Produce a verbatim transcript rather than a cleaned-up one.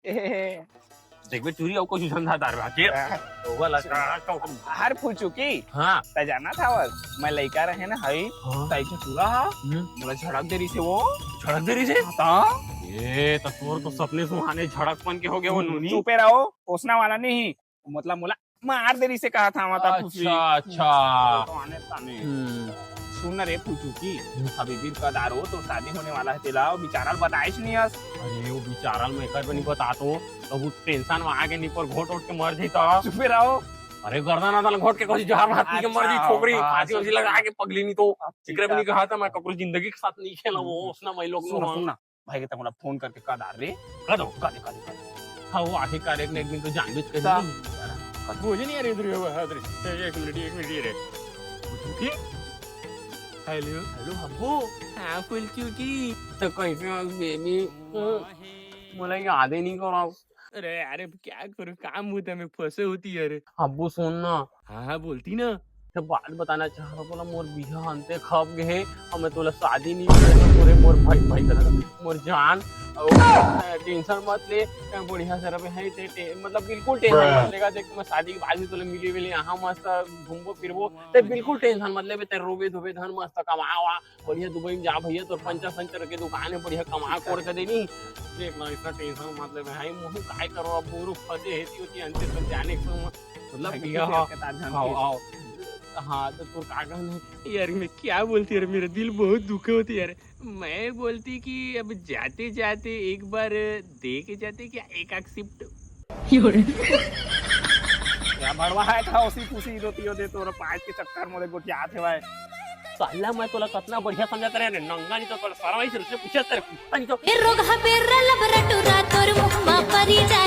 देखबे चुरी अउ कुछ धंधा दार बाटे। हाँ। तो वाला का, का, का। हर फुचुकी। हाँ। त जानत हवस, मैं लइका रहे ना हई, हाँ। त एक ठो टूरा हा, हम्म। मोला झड़क दे रहिसे वो। झड़क दे रहिसे? हाँ। ए, त तोर तो सपने सुहाने झड़कपन के हो गए वो नूनी। चुपे रहो, ओसना वाला नहीं, मतलब मोला मार दे रहिसे कहा था, मतलब खुशी। अच्छा, अच्छा। तो आने ताने। हम्म। सुन ना रे फुचुकी, हम्म। अभी बीर का दारो तो शादी होने वाला है तेला, वो बिचारा ल बताइस नहीं हस। अरे, वो बिचारा ल मैं एकर बर नहीं बतातो, तो वो टेंशन में आके नहीं पर घोट उठ के मर जाता। चुपे रहो। अरे, गर्दन आदन घोट के कोई जहर भात पी के मर जाई अच्छा, छोकरी, हाँ, फांसी वांसी लगा के पगली नहीं तो। अच्छा, एकरे भी नहीं कहा था मैं ककरो जिंदगी के साथ नहीं खेला वो, हम्म। उसना मैं लोग सुन, सुन ना। भाई के तमला फोन करके का डार रे। का दो? का दे, का दे, का दे। हाँ, वो आखिरकार एक न एक दिन तो जान भी करेगी। सा-, बोझे नहीं आ रही इधर, ये हुआ है इधर। ये एक मिनट, एक मिनट, ये रे। ठीक? हेलो। हेलो, हब्बू। हाँ, फुलचुकी। तो कैसे हो, बेबी? मोला याद ही नहीं कराओ। अरे, अरे, क्या करूँ, काम होता में फंसे होती है, अरे। हब्बू, सुन ना। हाँ, हाँ, बोलती ना। तो बात बताना चाह रहा, बोला, मोर बिहा अंते खप गए हे, और मैं तोला शादी नहीं करे, तो मोरे, मोर भाई, भाई करा, मोर जान, और टेंशन मत ले, बढ़िया से रहे है, ते, ते, मतलब, बिल्कुल टेंशन मत लेगा, देख, मैं शादी के बाद भी तोला मिली, मिली, यहाँ मस्त घूमबो, फिरबो, ते बिल्कुल टेंशन मत लेबे, ते रोबे, धोबे, धन मस्त कमावा, बढ़िया दुबई में जा भैया, तोर पंचर संचर के दुकान है, बढ़िया कमा कोड़ के देनी। देख ना, इतना टेंशन मत ले भाई, मुँह काय करो, अब मोरू फंसे हेती होती अंते सब जाने को, मतलब, भाई, भैया, किसी हाँ, के साथ जान आओ, के। आओ। हाँ, तो तोर का कहना है? यार, मैं क्या बोलती यार, मेरा दिल बहुत दुखे होती यार। मैं बोलती कि अब जाते जाते एक बार दे के जाते क्या एक आध सिफ्ट। क्या बड़वा है था उसी खुशी रोती होते तोर पाँच के चक्कर मोरे गोठियात हे भाई। साला मैं तोला कतना बढ़िया समझत रहे रे, नंगा नहीं तो कर सरवाई से रुसे पूछत रहे, कुत्ता नहीं तो। ए रोगहा बेर्रा लबरा टुरा तोर मुहमा परी जा।